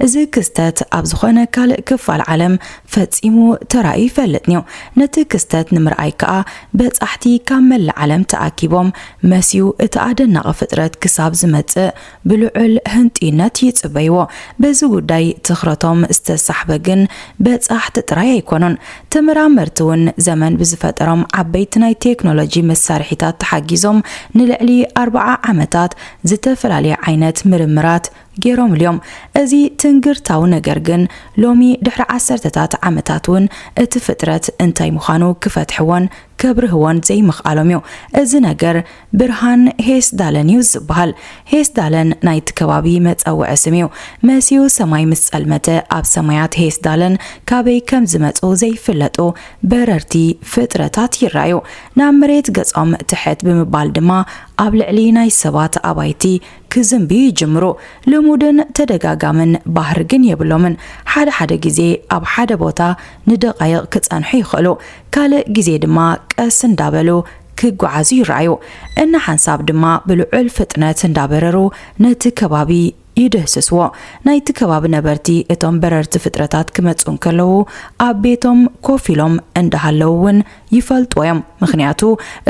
እዚ ክስተት ኣብ ዝኾነ ካልእ ክፋል ዓለም ፈጺሙ ተራእዩ ይፈልጥን'ዩ። ነቲ ክስተት ንምርኣይ ከኣ በጻሕቲ ካብ መላእ ዓለም ተኣኪቦም መስዩ እቲ ኣደናቒ ፍጥረት ክሳብ ዝመጽእ ብልዑል ህንጡይነት ይጽበይዎ። በዚ ጉዳይ ትኽረቶም ዝተሳሕበ ግን በጻሕቲ ጥራይ ኣይኮኑን። ተመራመርቲ እውን ዘመን ብዝፈጠሮም ዓበይቲ ናይ ቴክኖሎጂ መሳርሒታት ተሓጊዞም ንልዕሊ ኣርብዓ ዓመታት ዝተፈላለየ ዓይነት ምርምራት ገይሮምሉ እዮም። እዚ ትንግርታዊ ነገር ግን ሎሚ ድሕሪ ዓሰርተታት ዓመታት እውን እቲ ፍጥረት እንታይ ምዃኑ ክፈትሕዎን ከብርህዎን ዘይምኽኣሎም እዩ። እዚ ነገር ብርሃን ሄስዳለን እዩ ዝበሃል። ሄስዳለን ናይቲ ከባቢ መጸውዒ ስም እዩ። መስዩ ሰማይ ምስ ጸልመተ ኣብ ሰማያት ሄስዳለን ካበይ ከም ዝመጹ ዘይፍለጡ በረርቲ ፍጥረታት ይረኣዩ። ናብ መሬት ገጾም ትሕት ብምባል ድማ ኣብ ልዕሊ ናይ ሰባት ኣባይቲ ክዝንብዩ ይጅምሩ። ልሙድን ተደጋጋምን ባህሪ ግን የብሎምን። ሓደ ሓደ ግዜ ኣብ ሓደ ቦታ ንደቓይቕ ክጸንሑ ይኽእሉ። ካልእ ግዜ ድማ ቀስ እንዳበሉ ክጓዓዙ ይረኣዩ። እንሓንሳብ ድማ ብልዑል ፍጥነት እንዳበረሩ ነቲ ከባቢ ይድህስስዎ። ናይቲ ከባቢ ነበርቲ እቶም በረርቲ ፍጥረታት ክመጹ እንከለዉ ኣብ ቤቶም ኮፍ ኢሎም እንዳሃለዉ እውን ይፈልጥዎ እዮም። ምኽንያቱ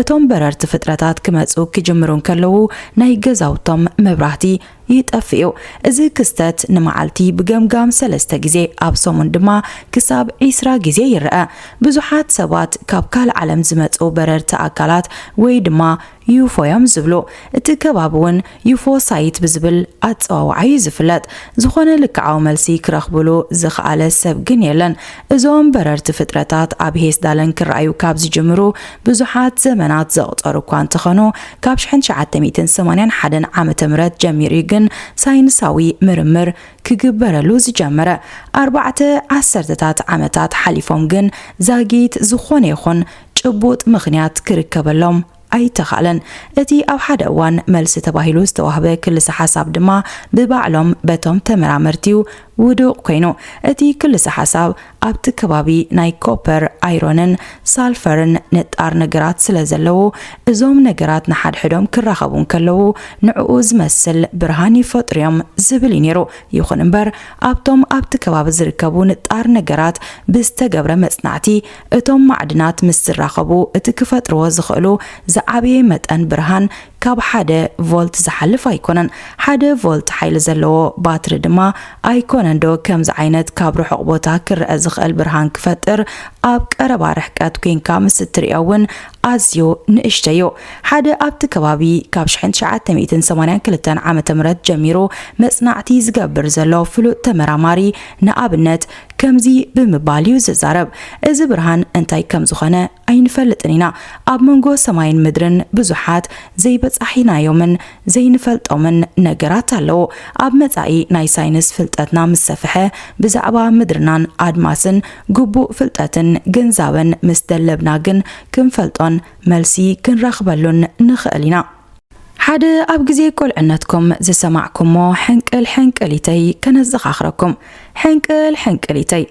እቶም በረርቲ ፍጥረታት ክመጹ ክጅምሩ እንከለዉ ናይ ገዛውቶም መብራህቲ ይጠፍእ እዩ። እዚ ክስተት ንመዓልቲ ብገምጋም ሰለስተ ግዜ፣ ኣብ ሰሙን ድማ ክሳብ ዒስራ ግዜ ይረኣ። ብዙሓት ሰባት ካብ ካልእ ዓለም ዝመጹ በረርቲ ኣካላት ወይ ድማ ዩፎ እዮም ዝብሉ። እቲ ከባቢ እውን ዩፎ ሳይት ብዝብል ኣጸዋውዓ እዩ ዝፍለጥ። ዝኾነ ልክዓዊ መልሲ ክረኽብሉ ዝኸኣለ ሰብ ግን የለን። እዞም በረርቲ ፍጥረታት ኣብ ሄስዳለን ክረኣዩ ካብ ዝጅምሩ ብዙሓት ዘመናት ዘቑጸሩ እኳ እንተኾኑ፣ ካብ ሽሕን ትሽዓተ ሚእትን ሰማንያን ሓደን ዓመተ ምህረት ጀሚሩ እዩ ግን ሳይንሳዊ ምርምር ክግበረሉ ዝጀመረ። ኣርባዕተ ዓሰርተታት ዓመታት ሓሊፎም ግን ዛጊት ዝኾነ ይኹን ጭቡጥ ምኽንያት ክርከበሎም ኣይተኻእለን። እቲ ኣብ ሓደ እዋን መልሲ ተባሂሉ ዝተዋህበ ክልሰ ሓሳብ ድማ ብባዕሎም በቶም ተመራመርቲ'ዩ ውዱቕ ኮይኑ። እቲ ክልሰ ሓሳብ ኣብቲ ከባቢ ናይ ኮፐር፣ ኣይሮንን ሳልፈርን ንጣር ነገራት ስለ ዘለዉ፣ እዞም ነገራት ንሓድሕዶም ክራኸቡ እንከለዉ ንዕኡ ዝመስል ብርሃን ይፈጥሩ እዮም ዝብል እዩ ነይሩ። ይኹን እምበር ኣብቶም ኣብቲ ከባቢ ዝርከቡ ንጣር ነገራት ብዝተገብረ መጽናዕቲ እቶም ማዕድናት ምስ ዝራኸቡ እቲ ክፈጥርዎ ዝኽእሉ ዝዓበየ መጠን ብርሃን ካብ ሓደ ቮልት ዝሓልፍ ኣይኮነን። ሓደ ቮልት ሓይሊ ዘለዎ ባትሪ ድማ ኣይኮነን ዶ ከምዚ ዓይነት ካብ ርሑቕ ቦታ ክረአ ዝኽእል ብርሃን ክፈጥር? ኣብ ቀረባ ርሕቀት ኮንካ ምስ እትርእዮ እውን ኣዝዩ ንእሽተይ እዩ። ሓደ ኣብቲ ከባቢ ካብ ሽሕን ትሽዓተ ሚእትን ሰማንያን ክልተን ዓመተ ምህረት ጀሚሩ መጽናዕቲ ዝገብር ዘሎ ፍሉጥ ተመራማሪ ንኣብነት ከምዚ ብምባል እዩ ዝዛረብ፣ እዚ ብርሃን እንታይ ከም ዝኾነ ኣይንፈልጥን ኢና። ኣብ መንጎ ሰማይን ምድርን ብዙሓት ዘይበጻሒናዮምን ዘይንፈልጦምን ነገራት ኣለዉ። ኣብ መጻኢ ናይ ሳይንስ ፍልጠትና ምስ ሰፍሐ፣ ብዛዕባ ምድርናን ኣድማስን ግቡእ ፍልጠትን ግንዛበን ምስ ደለብና ግን ክንፈልጦን መልሲ ክንረኽበሉን ንኽእል ኢና። ሓደ ኣብ ግዜ ቁልዕነትኩም ዝሰማዕኩሞ ሕንቅል ሕንቅሊተይ ከነዘኻኽረኩም። ሕንቅል ሕንቅሊተይ፣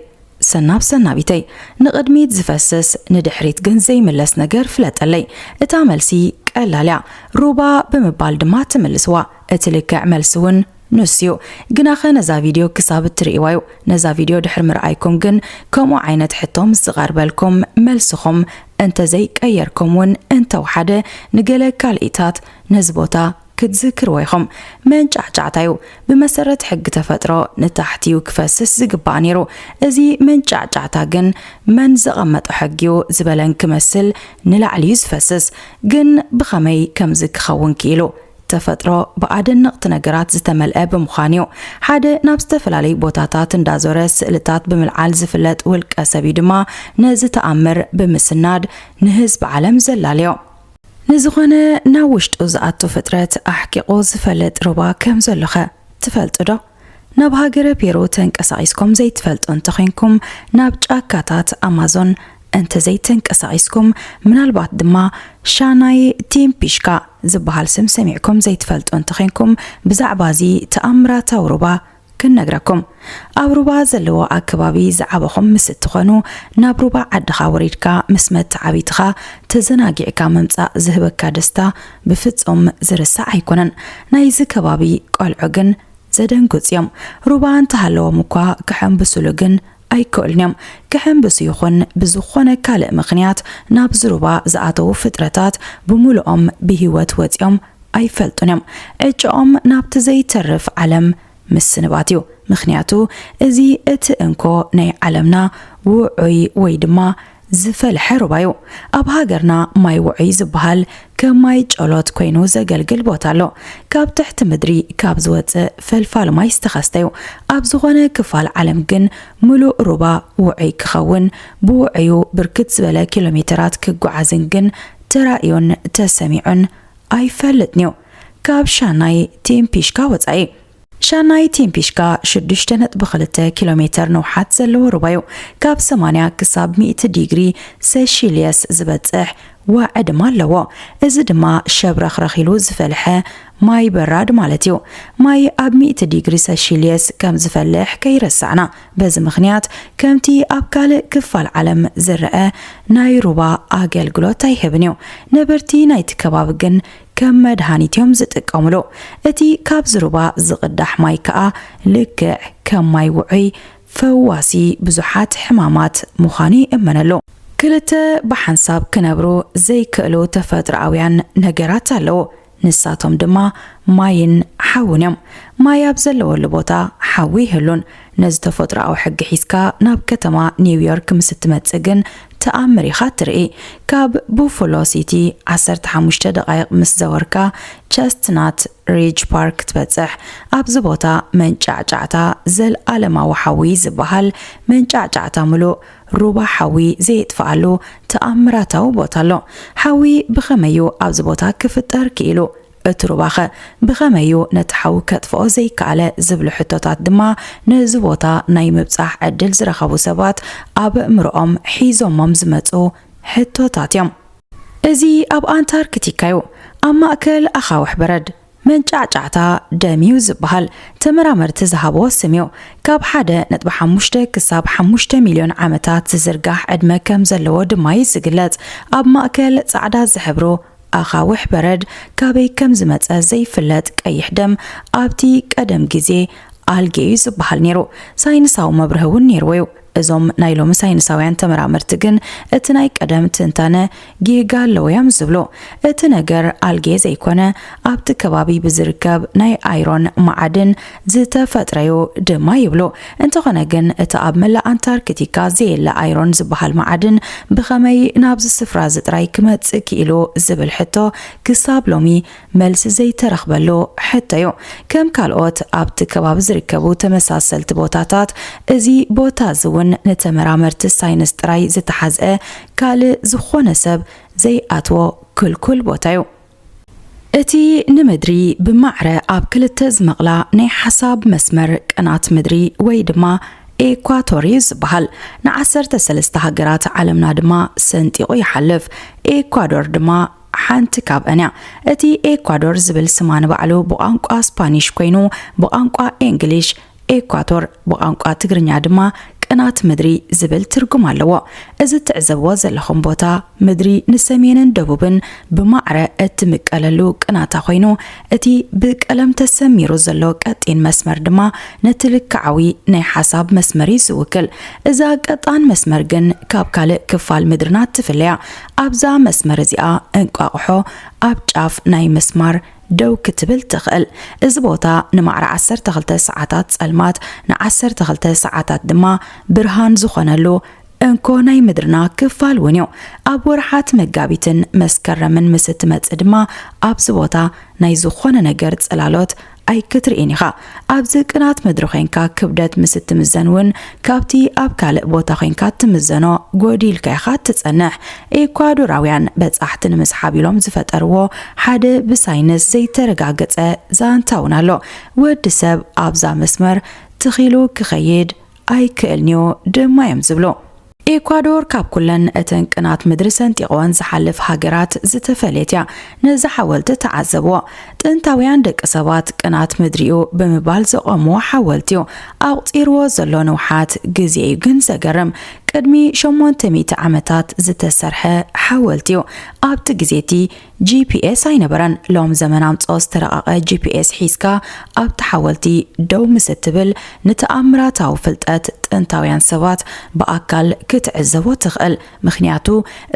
ሰናብ ሰናቢተይ፣ ንቕድሚት ዝፈስስ ንድሕሪት ግን ዘይምለስ ነገር ፍለጠለይ። እታ መልሲ ቀላል እያ፣ ሩባ ብምባል ድማ ትምልስዋ። እቲ ልክዕ መልሲ እውን ንሱ እዩ። ግናኸ ነዛ ቪድዮ ክሳብ እትርእይዋ እዩ። ነዛ ቪድዮ ድሕሪ ምርኣይኩም ግን ከምኡ ዓይነት ሕቶ ምስ ዝቐርበልኩም መልስኹም እንተዘይቀየርኩም እውን እንተወሓደ ንገለ ካልኢታት ነዚ ቦታ ክትዝክርዎ ኢኹም። መንጫዕጫዕታ እዩ። ብመሰረት ሕጊ ተፈጥሮ ንታሕቲ እዩ ክፈስስ ዝግባእ ነይሩ። እዚ መንጫዕጫዕታ ግን መን ዘቐመጦ ሕጊ እዩ ዝበለን ክመስል ንላዕሊ እዩ ዝፈስስ። ግን ብኸመይ ከምዚ ክኸውን ክኢሉ? ተፈጥሮ ብኣደነቕቲ ነገራት ዝተመልአ ብምዃኑ እዩ። ሓደ ናብ ዝተፈላለዩ ቦታታት እንዳዞረ ስእልታት ብምልዓል ዝፍለጥ ውልቀ ሰብ እዩ ድማ ነዚ ተኣምር ብምስናድ ንህዝቢ ዓለም ዘላለዮ። ንዝኾነ ናብ ውሽጡ ዝኣቱ ፍጥረት ኣሕቂቑ ዝፈልጥ ሩባ ከም ዘሎኸ ትፈልጡ ዶ? ናብ ሃገረ ፔሩ ተንቀሳቒስኩም ዘይትፈልጡ እንተኾይንኩም፣ ናብ ጫካታት ኣማዞን እንተዘይተንቀሳቒስኩም፣ ምናልባት ድማ ሻናይ ቲምፒሽካ ዝበሃል ስም ሰሚዕኩም ዘይትፈልጡ እንተኾይንኩም፣ ብዛዕባ እዚ ተኣምራታዊ ሩባ ክንነግረኩም። ኣብ ሩባ ዘለዎ ኣከባቢ ዝዓበኹም ምስ እትኾኑ፣ ናብ ሩባ ዓድኻ ወሪድካ ምስ መተዓቢትኻ ተዘናጊዕካ ምምጻእ ዝህበካ ደስታ ብፍጹም ዝርሳዕ ኣይኮነን። ናይዚ ከባቢ ቆልዑ ግን ዘደንግጹ እዮም። ሩባ እንተሃለዎም እኳ ክሕንብሱሉ ግን ኣይክእሉን እዮም። ክሕንብሱ ይኹን ብዝኾነ ካልእ ምኽንያት ናብዚ ሩባ ዝኣተዉ ፍጥረታት ብምሉኦም ብህይወት ወጺኦም ኣይፈልጡን እዮም። ዕጭኦም ናብቲ ዘይተርፍ ዓለም ምስንባት እዩ። ምኽንያቱ እዚ እቲ እንኮ ናይ ዓለምና ውዑይ ወይ ድማ ዝፈልሐ ሩባ እዩ። ኣብ ሃገርና ማይ ውዑይ ዝበሃል ከም ማይ ጨሎት ኮይኑ ዘገልግል ቦታ ኣሎ። ካብ ትሕቲ ምድሪ ካብ ዝወጽእ ፈልፋል ማይ ዝተኸስተ እዩ። ኣብ ዝኾነ ክፋል ዓለም ግን ምሉእ ሩባ ውዑይ ክኸውን፣ ብውዑዩ ብርክት ዝበለ ኪሎ ሜተራት ክጓዓዝን ግን ተራእዩን ተሰሚዑን ኣይፈልጥን እዩ። ካብ ሻናይ ቲምፒሽካ ወጻኢ። ሻናይ ቲምፒሽካ ሽዱሽተ ነጥቢ ክልተ ኪሎ ሜተር ንውሓት ዘለዎ ሩባ እዩ። ካብ ሰማንያ ክሳብ ሚእቲ ዲግሪ ሴልሺየስ ዝበጽሕ ዋዒ ድማ ኣለዎ። እዚ ድማ ሸብረኽረኽ ኢሉ ዝፈልሐ ማይ በራድ ማለት እዩ። ማይ ኣብ ሚእቲ ዲግሪ ሴልሺየስ ከም ዝፈልሕ ከይረሳዕና። በዚ ምኽንያት ከምቲ ኣብ ካልእ ክፋል ዓለም ዝረኣ ናይ ሩባ ኣገልግሎት ኣይህብን እዩ። ነበርቲ ናይቲ ከባቢ ግን ከም መድሃኒት እዮም ዝጥቀምሉ። እቲ ካብዚ ሩባ ዝቕዳሕ ማይ ከኣ ልክዕ ከም ማይ ውዑይ ፈዋሲ ብዙሓት ሕማማት ምዃኑ ይእመነሉ። ክልተ ብሓንሳብ ክነብሩ ዘይክእሉ ተፈጥሮኣውያን ነገራት ኣለዉ። ንሳቶም ድማ ማይን ሓውን እዮም። ማይ ኣብ ዘለወሉ ቦታ ሓዊ ይህሉን። ነዚ ተፈጥሮኣዊ ሕጊ ሒዝካ ናብ ከተማ ኒውዮርክ ምስ እትመጽእ ግን ተኣምር ኢኻ ትርኢ። ካብ ቡፍሎ ሲቲ ዓሰርተ ሓሙሽተ ደቓይቕ ምስ ዘወርካ ቸስትናት ሪጅ ፓርክ ትበጽሕ። ኣብዚ ቦታ መንጫዕጫዕታ ዘልኣለማዊ ሓዊ ዝበሃል መንጫዕጫዕታ ምሉእ ሩባ ሓዊ ዘየጥፍኣሉ ተኣምራታዊ ቦታ ኣሎ። ሓዊ ብኸመይ እዩ ኣብዚ ቦታ ክፍጠር ክኢሉ? እቲ ሩባኸ ብኸመይ እዩ ነቲ ሓዊ ከጥፍኦ ዘይከኣለ? ዝብሉ ሕቶታት ድማ ነዚ ቦታ ናይ ምብጻሕ ዕድል ዝረኸቡ ሰባት ኣብ ኣእምሮኦም ሒዞሞም ዝመጹ ሕቶታት እዮም። እዚ ኣብ ኣንታርክቲካ እዩ፣ ኣብ ማእከል ኣኻውሕ በረድ። መንጫዕጫዕታ ደም እዩ ዝበሃል። ተመራመርቲ ዝሃብዎ ስም እዩ። ካብ ሓደ ነጥቢ ሓሙሽተ ክሳብ ሓሙሽተ ሚልዮን ዓመታት ዝዝርጋሕ ዕድመ ከም ዘለዎ ድማ እዩ ዝግለጽ። ኣብ ማእከል ጻዕዳ ዝሕብሩ ኣኻውሕ በረድ ካበይ ከም ዝመጸ ዘይፍለጥ ቀይሕ ደም ኣብቲ ቀደም ግዜ ኣልጌ እዩ ዝበሃል ነይሩ። ሳይንሳዊ መብርሂ እውን ነይርዎ እዩ። እዞም ናይ ሎሚ ሳይንሳውያን ተመራመርቲ ግን እቲ ናይ ቀደም ትንታነ ጌጋ ኣለዎ እዮም ዝብሉ። እቲ ነገር ኣልጌ ዘይኮነ ኣብቲ ከባቢ ብዝርከብ ናይ ኣይሮን መዓድን ዝተፈጥረዩ ድማ ይብሉ። እንተኾነ ግን እቲ ኣብ መላእ ኣንታርክቲካ ዘየለ ኣይሮን ዝበሃል መዓድን ብኸመይ ናብዚ ስፍራ እዚ ጥራይ ክመጽእ ክኢሉ ዝብል ሕቶ ክሳብ ሎሚ መልሲ ዘይተረኽበሉ ሕቶ እዩ። ከም ካልኦት ኣብቲ ከባቢ ዝርከቡ ተመሳሰልቲ ቦታታት፣ እዚ ቦታ እዚ እውን ንተመራመርቲ ሳይንስ ጥራይ ዝተሓዝአ፣ ካልእ ዝኾነ ሰብ ዘይኣትዎ ክልኩል ቦታ እዩ። እቲ ንምድሪ ብማዕረ ኣብ ክልተ ዝመቕላ ናይ ሓሳብ መስመር ቅናት ምድሪ ወይ ድማ ኤኳቶር እዩ ዝበሃል። ንዓሰርተ ሰለስተ ሃገራት ዓለምና ድማ ሰንጢቑ ይሓልፍ። ኤኳዶር ድማ ሓንቲ ካብአን እያ። እቲ ኤኳዶር ዝብል ስማ ንባዕሉ ብቋንቋ ስፓኒሽ ኮይኑ፣ ብቋንቋ ኤንግሊሽ ኤኳቶር፣ ብቋንቋ ትግርኛ ድማ ቅናት ምድሪ ዝብል ትርጉም ኣለዎ። እዚ እትዕዘብዎ ዘለኹም ቦታ ምድሪ ንሰሜንን ደቡብን ብማዕረ እትምቀለሉ ቅናታ ኮይኑ፣ እቲ ብቀለም ተሰሚሩ ዘሎ ቀጢን መስመር ድማ ነቲ ልክዓዊ ናይ ሓሳብ መስመር እዩ ዝውክል። እዛ ቀጣን መስመር ግን ካብ ካልእ ክፋል ምድርና ትፍለያ። ኣብዛ መስመር እዚኣ እንቋቑሖ ኣብ ጫፍ ናይ መስማር ደው ክትብል ትኽእል። እዚ ቦታ ንማዕረ ዓሰርተ ክልተ ሰዓታት ጸልማት፣ ን ዓሰርተ ክልተ ሰዓታት ድማ ብርሃን ዝኾነሉ እንኮ ናይ ምድርና ክፋል እውን እዩ። ኣብ ወርሓት መጋቢትን መስከረምን ምስ እትመጽእ ድማ ኣብዚ ቦታ ናይ ዝኾነ ነገር ጽላሎት ኣይክትርእን ኢኻ። ኣብዚ ቅናት ምድሪ ኮይንካ ክብደት ምስ እትምዘን እውን ካብቲ ኣብ ካልእ ቦታ ኮይንካ እትምዘኖ ጎዲልካ ኢኻ እትጸንሕ። ኤኳዶራውያን በጻሕቲ ንምስሓብ ኢሎም ዝፈጠርዎ ሓደ ብሳይንስ ዘይተረጋገጸ ዛንታ እውን ኣሎ። ወዲ ሰብ ኣብዛ መስመር ትኺሉ ክኸይድ ኣይክእልን'ዩ ድማ እዮም ዝብሉ። ኤኳዶር ካብ ኩለን እተን ቅናት ምድሪ ሰንጢቕወን ዝሓልፍ ሃገራት ዝተፈለየት እያ። ነዚ ሓወልቲ ተዓዘብዎ። ጥንታውያን ደቂ ሰባት ቅናት ምድሪ'ዩ ብምባል ዘቖምዎ ሓወልቲ እዩ። ኣቑጺርዎ ዘሎ ንውሓት ግዜ እዩ ግን ዘገርም። ቅድሚ ሸሞንተ ሚእቲ ዓመታት ዝተሰርሐ ሓወልቲ እዩ። ኣብቲ ግዜ እቲ ጂ ፒ ኤስ ኣይነበረን። ሎም ዘመን ኣምጽኦ ዝተረቐቐ ጂ ፒ ኤስ ሒዝካ ኣብቲ ሓወልቲ ደው ምስ እትብል፣ ንተኣምራታዊ ፍልጠት ጥንታውያን ሰባት ብኣካል ክትዕዘቦ ትኽእል። ምኽንያቱ፣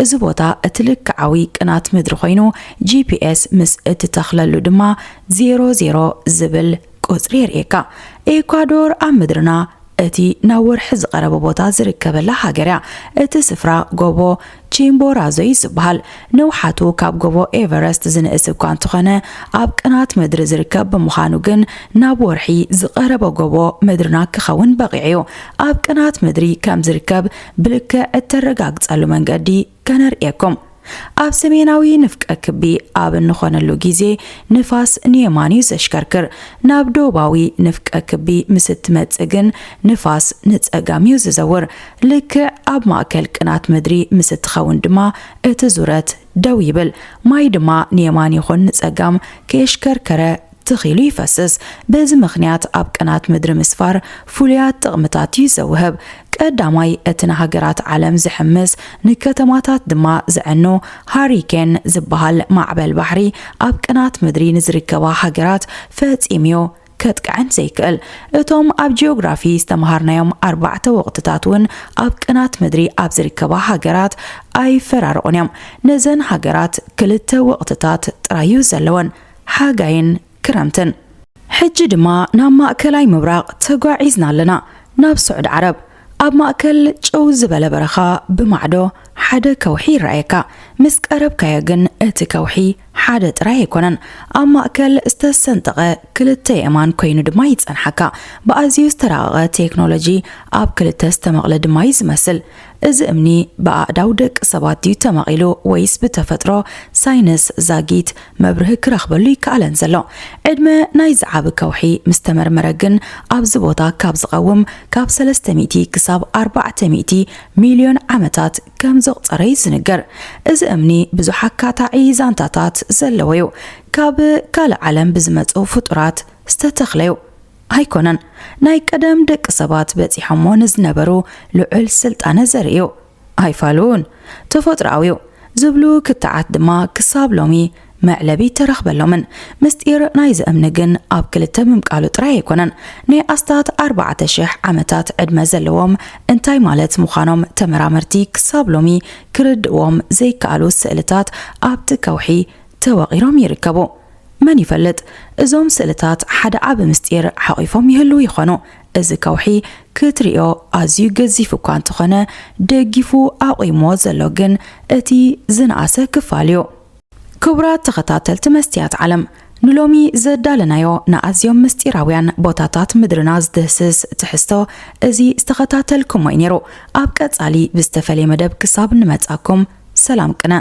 እዚ ቦታ እቲ ልክዓዊ ቅናት ምድሪ ኮይኑ፣ ጂ ፒ ኤስ ምስ እትተኽለሉ ድማ ዜሮ ዜሮ ዝብል ቁጽሪ የርእየካ። ኤኳዶር ኣብ ምድርና እቲ ናብ ወርሒ ዝቐረበ ቦታ ዝርከበላ ሃገር እያ። እቲ ስፍራ ጎቦ ቺምቦራዞ እዩ ዝበሃል። ንውሓቱ ካብ ጎቦ ኤቨረስት ዝንእስ እኳ እንተኾነ፣ ኣብ ቅናት ምድሪ ዝርከብ ብምዃኑ ግን ናብ ወርሒ ዝቐረበ ጎቦ ምድርና ክኸውን በቒዑ እዩ። ኣብ ቅናት ምድሪ ከም ዝርከብ ብልክዕ እተረጋግጸሉ መንገዲ ከነርእየኩም። ኣብ ሰሜናዊ ንፍቀ ክቢ ኣብ እንኾነሉ ግዜ፣ ንፋስ ንየማን እዩ ዘሽከርክር። ናብ ደቡባዊ ንፍቀ ክቢ ምስ እትመጽእ ግን፣ ንፋስ ንጸጋም እዩ ዝዘውር። ልክዕ ኣብ ማእከል ቅናት ምድሪ ምስ እትኸውን ድማ፣ እቲ ዙረት ደው ይብል። ማይ ድማ ንየማን ይኹን ንጸጋም ከየሽከርከረ ትኽ ኢሉ ይፈስስ። በዚ ምኽንያት ኣብ ቅናት ምድሪ ምስፋር ፍሉያት ጥቕምታት እዩ ዘውህብ። ቀዳማይ፣ እቲ ንሃገራት ዓለም ዝሕምስ፣ ንከተማታት ድማ ዘዕኑ ሃሪኬን ዝበሃል ማዕበል ባሕሪ ኣብ ቅናት ምድሪ ንዝርከባ ሃገራት ፈጺሙ እዩ ከጥቅዐን ዘይክእል። እቶም ኣብ ጂኦግራፊ ዝተምሃርናዮም ኣርባዕተ ወቕትታት እውን ኣብ ቅናት ምድሪ ኣብ ዝርከባ ሃገራት ኣይፈራረቑን እዮም። ነዘን ሃገራት ክልተ ወቕትታት ጥራይ እዩ ዘለወን፣ ሓጋይን ክረምትን። ሕጂ ድማ ናብ ማእከላይ ምብራቕ ተጓዒዝና ኣለና፣ ናብ ስዑድ ዓረብ። ኣብ ማእከል ጭው ዝበለ በረኻ ብማዕዶ ሓደ ከውሒ ይረኣየካ። ምስ ቀረብካዮ ግን እቲ ከውሒ ሓደ ጥራይ ኣይኮነን። ኣብ ማእከል ዝተሰንጠቐ ክልተ የማን ኮይኑ ድማ ይጸንሓካ። ብኣዝዩ ዝተራቐቐ ቴክኖሎጂ ኣብ ክልተ ዝተመቕለ ድማ እዩ ዝመስል። እዚ እምኒ ብኣእዳው ደቂ ሰባት ድዩ ተመቒሉ ወይስ ብተፈጥሮ ሳይንስ ዛጊት መብርሂ ክረኽበሉ ይከኣለን ዘሎ? ዕድመ ናይዚ ዓቢ ከውሒ ምስ ተመርመረ ግን ኣብዚ ቦታ ካብ ዝቐውም ካብ ሰለስተ ሚእቲ ክሳብ ኣርባዕተ ሚእቲ ሚልዮን ዓመታት ከም ዘቑጸረ እዩ ዝንገር። እዚ እምኒ ብዙሕ ኣካታዒ ዛንታታት ዘለዎ እዩ። ካብ ካልእ ዓለም ብዝመጹ ፍጡራት ዝተተኽለ እዩ። ኣይኮነን። ናይ ቀደም ደቂ ሰባት በጺሖሞ ንዝነበሩ ልዑል ስልጣነ ዘርኢ እዩ። ኣይፋሉን። ተፈጥሮኣዊ እዩ ዝብሉ ክትዓት ድማ ክሳብ ሎሚ መዕለቢ ተረኽበሎምን። ምስጢር ናይዚ እምኒ ግን ኣብ ክልተ ምምቃሉ ጥራይ ኣይኮነን። ናይ ኣስታት ኣርባዕተ ሽሕ ዓመታት ዕድመ ዘለዎም እንታይ ማለት ምዃኖም ተመራመርቲ ክሳብ ሎሚ ክርድእዎም ዘይከኣሉ ስእልታት ኣብቲ ከውሒ ተወቒሮም ይርከቡ። መን ይፈልጥ፣ እዞም ስእልታት ሓደ ዓቢ ምስጢር ሓቒፎም ይህልዉ ይኾኑ። እዚ ከውሒ ክትርእዮ ኣዝዩ ገዚፍ እኳ እንተኾነ፣ ደጊፉ ኣቑሞ ዘሎ ግን እቲ ዝነኣሰ ክፋል እዩ። ክቡራት ተኸታተልቲ መስትያት ዓለም፣ ንሎሚ ዘዳለናዮ ንኣዝዮም ምስጢራውያን ቦታታት ምድርና ዝድህስስ ትሕዝቶ እዚ ዝተኸታተልኩሞ እዩ ነይሩ። ኣብ ቀጻሊ ብዝተፈለየ መደብ ክሳብ ንመጻኩም ሰላም ቅነ።